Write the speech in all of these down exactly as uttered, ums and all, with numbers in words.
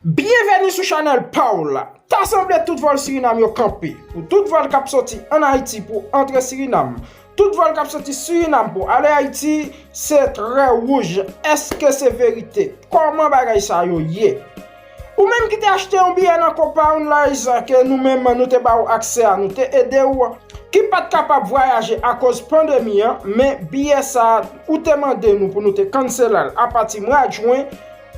Byenveni sou chanèl pa w la. Ta sanble tout vòl Sirinam yo kanpe. Pou tout vòl k ap soti ann Ayiti pou antre Sirinam, tout vòl k ap soti Sirinam pou ale Ayiti, se trè wouj. Èske se verite? Kòman bagay sa yo ye? Ou menm ki te achte yon biyè nan Copa Airlines ke nou menm nou te ba w aksè a, nou te ede w, ki pa t kapab vwayaje akoz pandemi an, men biyè sa a, ou te mande nou pou nou te cancel l apati mwa jen,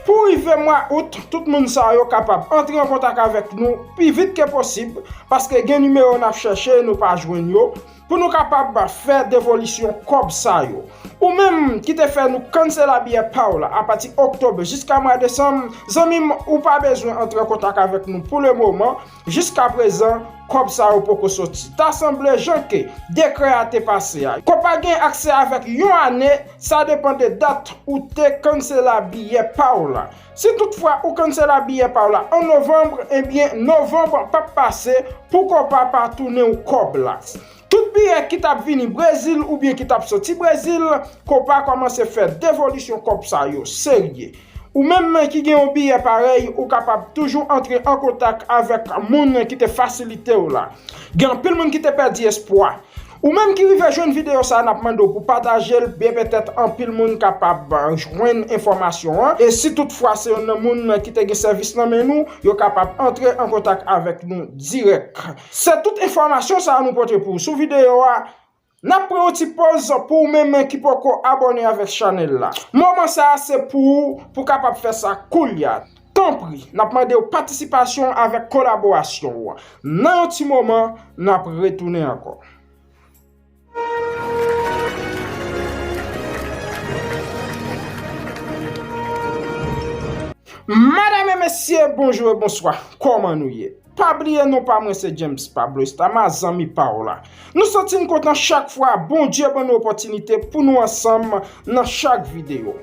pou rive mwa out, tout moun sa yo kapab antre an kontak avèk nou pi vit ke posib, paske gen nimewo n ap chèche, nou pa jwenn yo, pou nou kapab fè devolisyon kòb sa yo. Ou menm ki te fè nou cancel biyè pa w la apati oktòb jiska mwa desanm, zanmi m, ou pa bezwen antre an kontak avèk nou pou le moman. Jiska prezan, kòb sa yo poko soti. Ta sanble jan ke dekrè a te pase a, ke w pa gen aksè avèk yon ane, sa depann de dat ou te cancel biyè pa w la. Si toutfwa ou cancel biyè pa w la an novanm, ebyen, novanm p ap pase pou Copa pa tounen w kòb la. Tout biyè ki t ap vini Brezil oubyen ki t ap soti Brezil, Copa kòmanse fè devolisyon kòb sa yo serye. Ou menm ki gen yon biyè parèy, ou kapab toujou antre an kontak avèk moun ki te fasilite w la. Gen anpil moun ki te pèdi espwa. Ou menm ki rive jwenn videyo sa a, n ap mande w pou pataje l, byen petèt anpil moun kapab jwenn enfòmasyon an. E si toutfwa se youn nan moun ki te gen sèvis nan men nou, yo kapab antre an kontak avèk nou dirèk. Se tout enfòmasyon sa a nou pote pou w sou videyo a. N ap pran yon ti poz pou ou menm ki poko abòne avèk chanèl la. Moman sa a se pou ou, pou w kapab fè sa koulye a. Tanpri, n ap mande w patisipasyon avèk kolaborasyon w. Nan yon ti moman, n ap retounen ankò. Madanm e mesye, bonjou e bonswa. Kòman nou ye? Pa bliye non pa mwen se James Pablo Estama, zanmi pa w la. Nou santi n kontan chak fwa Bondye ban nou opòtinite pou nou ansanm nan chak videyo.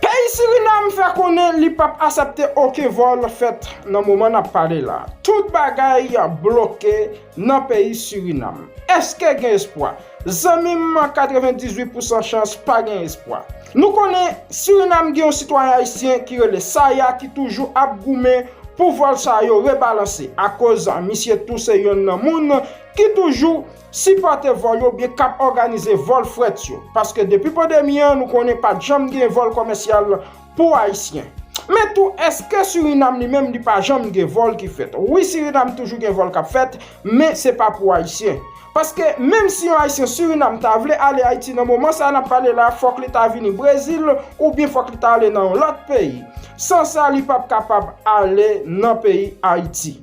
Peyi Sirinam fè konnen li p ap aksepte okenn vòl fèt nan moman n ap pale la. Tout bagay bloke nan peyi Sirinam. Èske gen espwa? Zanmi m, katrevendizuit pousan chans pa gen espwa. Nou konnen Sirinam gen yon sitwayen ayisyen ki rele Saya ki toujou ap goumen pou vòl sa yo rebalanse, akoz misye tou se yonn nan moun ki toujou sipòte vòl yo oubyen k ap òganize vòl frèt yo. Paske depi pandemi an, nou konnen pa t janm gen vòl kòmèsyal pou Ayisyen. Men tou, èske Sirinam li menm li pa janm gen vòl ki fèt? Wi, Sirinam toujou gen vòl k ap fèt, men se pa pou Ayisyen. Paske menm si yon Ayisyen Sirinam ta vle ale Ayiti nan moman sa n ap pale la, fòk li ta vini Brezil oubyen fòk li ta ale nan yon lòt peyi. San sa, li p ap kapab ale nan peyi Ayiti.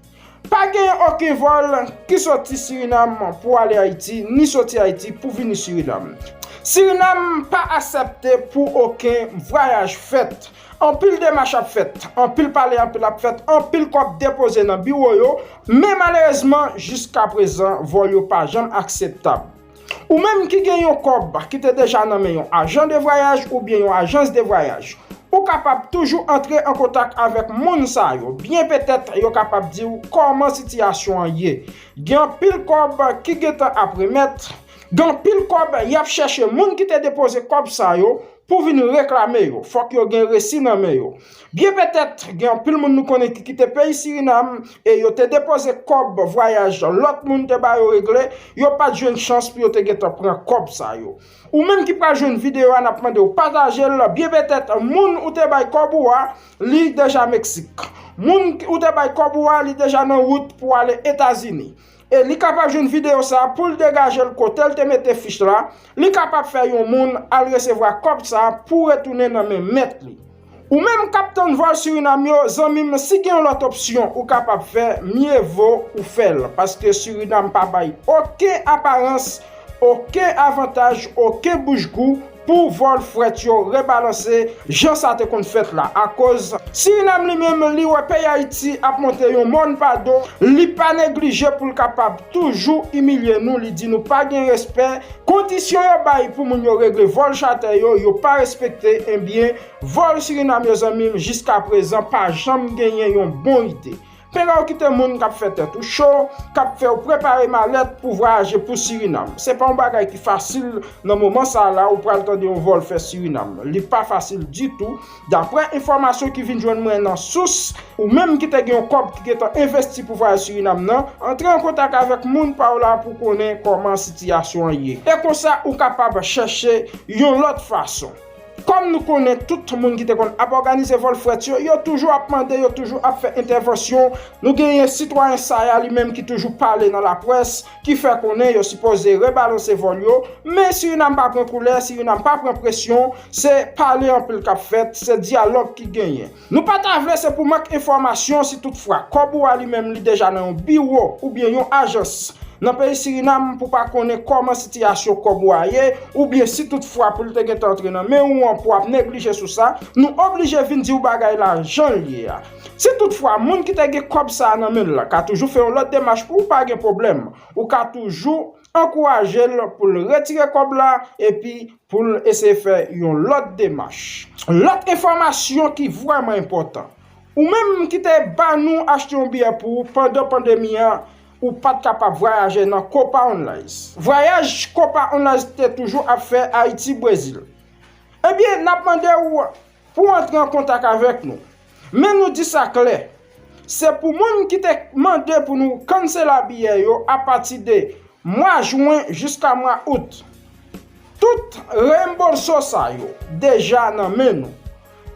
Pa gen okenn vòl ki soti Sirinam pou ale Ayiti, ni soti Ayiti pou vini Sirinam. Sirinam pa aksepte pou okenn vwayaj fèt. Anpil demach ap fèt, anpil pale anpil ap fèt, anpil kòb depoze nan biwo yo, men malerezman, jiska prezan, vòl yo pa janm akseptab. Ou menm ki gen yon kòb ki te deja nan men yon ajan de vwayaj oubyen yon ajans de vwayaj, ou kapab toujou antre an kontak avèk moun sa yo. Byen petèt, yo kapab di w kòman sitiyasyon an ye. Gen anpil kòb ki gentan ap remèt. Gen anpil kòb y ap chèche moun ki te depoze kòb sa yo pou vin reklame yo. Fòk yo gen resi nan men yo. Byen petèt, gen anpil moun nou konnen ki kite peyi Sirinam e yo te depoze kòb vwayaj lòt moun te ba yo regle, yo pa t jwenn chans pou yo te gentan pran kòb sa yo. Ou menm ki pral jwenn videyo a, n ap mande w pataje l. Byen petèt, moun ou te bay kòb ou a, li deja Meksik. Moun ou te bay kòb ou a, li deja nan wout pou ale Etazini. E li kapab jwenn videyo sa a pou l degaje l kote l te mete fich la, li kapab fè yon moun al resevwa kòb sa a pou retounen nan men mèt li. Ou menm k ap tann vòl Sirinam yo, zanmi m, si gen yon lòt opsyon ou kapab fè, mye vo ou fè l, paske Sirinam pa bay okenn aparans, okenn avantaj, okenn boujgou pou vòl frèt yo rebalanse jan sa te konn fèt la. Akoz Sirinam li menm, li wè peyi Ayiti ap monte yon mòn pa do, li pa neglije pou l kapab toujou imilye nou, li di nou pa gen respè. Kondisyon yo bay pou moun yo regle vòl chatè yo, yo pa respekte, ebyen, vòl Sirinam yo, zanmi m, jiska prezan pa janm genyen yon bon ide. Penga w kite moun k ap fè tèt ou cho, k ap fè w prepare malèt pou vwayaje pou Sirinam. Se pa yon bagay ki fasil nan moman sa a la ou pral tande yon vòl fè Sirinam. Li pa fasil ditou. Daprè enfòmasyon ki vin jwenn mwen nan sous, ou menm ki te gen yon kòb ki gentan envesti pou vwayaj Sirinam nan, antre an kontak avèk moun pa w la pou konnen kòman sitiyasyon an ye. E konsa, ou kapab chèche yon lòt fason. Kòm nou konnen tout moun ki te konn ap òganize vòl frèt yo, yo toujou ap mande, yo toujou ap fè entèvansyon. Nou genyen sitwayen Saya li menm ki toujou pale nan laprès, ki fè konnen yo sipoze rebalanse vòl yo, men Sirinam pa pran koulè, Sirinam pa pran presyon, se pale anpil k ap fèt, se dyalòg ki genyen. Nou pa ta vle se pou mank enfòmasyon si toutfwa kòb ou a li menm li deja nan yon biwo oubyen yon ajans nan peyi Sirinam pou pa konnen kòman sitiyasyon kòb ou a ye, oubyen si toutfwa pou l te gentan antre nan men ou an pou w ap neglije sou sa, nou oblije vin di w bagay la jan l ye a. Si toutfwa moun ki te gen kòb sa a nan men l la ka toujou fè yon lòt demach pou w, pa gen pwoblèm. Ou ka toujou ankouraje l pou l retire kòb la epi pou l eseye fè yon lòt demach. Lòt enfòmasyon ki vrèman enpòtan. Ou menm ki te ba nou achte yon biyè pou ou pandan pandemi an, ou pa t kapab vwayaje nan Copa Airlines. Vwayaj Copa Airlines te toujou ap fè Ayiti, Brezil. Ebyen, n ap mande w pou w antre an kontak avèk nou. Men nou di sa klè, se pou moun ki te mande pou nou kansela biyè yo apati de mwa jen jiska mwa out. Tout reembolso sa yo deja nan men nou.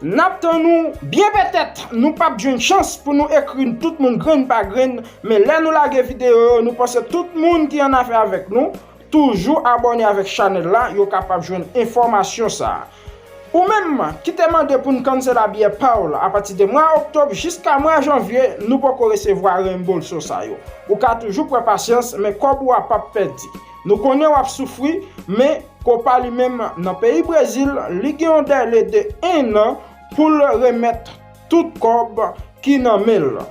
N ap tann ou, byen petèt nou p ap jwenn chans pou nou ekri tout moun grenn pa grenn, men lè nou lage videyo yo, nou panse tout moun ki an afè avèk nou toujou abòne avèk chanèl la, yo kapab jwenn enfòmasyon sa a. Ou menm ki te mande pou n kansela biyè pa w la apati de mwa oktòb jiska mwa janvye, nou poko resevwa reembolso sa yo. Ou ka toujou pran pasyans, men kòb ou a p ap pèdi. Nou konnen w ap soufri, men Copa li menm nan peyi Brezil, li gen yon dèle de en an pou l remèt tout kòb ki nan men l.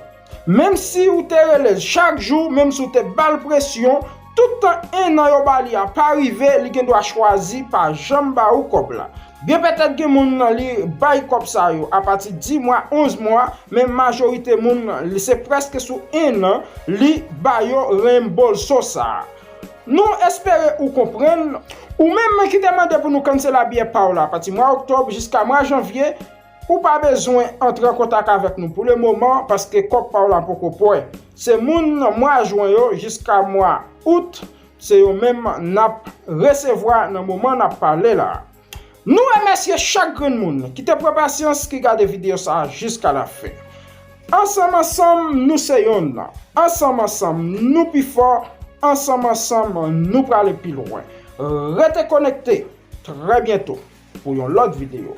Menm si ou te rele l chak jou, menm si ou te ba l presyon, tout tan en an yo ba li a pa rive, li gen dwa chwazi pa janm ba ou kòb la. Byen petèt gen moun li bay kòb sa yo apati dis mwa, onz mwa, men majorite moun li se prèske sou en an li ba yo reembolso sa a. Nou espere ou konprann. Ou menm ki te mande pou nou kansela biyè pa w la apati mwa oktòb jiska mwa janvye, ou pa bezwen antre an kontak avèk nou pou lemoman paske kòb pa w la poko prè. Se moun mwa jen yo jiska mwa out, se yo menm n ap resevwa nan moman n ap pale la. Nou remèsye chak grenn moun ki te pran pasyans, ki gade videyo sa a jiska lafen. Ansanm ansanm, nou se yonn. Ansanm ansanm, nou pi fò. Ansanm ansanm, nou prale pi lwen. Rete konekte. Trè byento pou yon lòt videyo.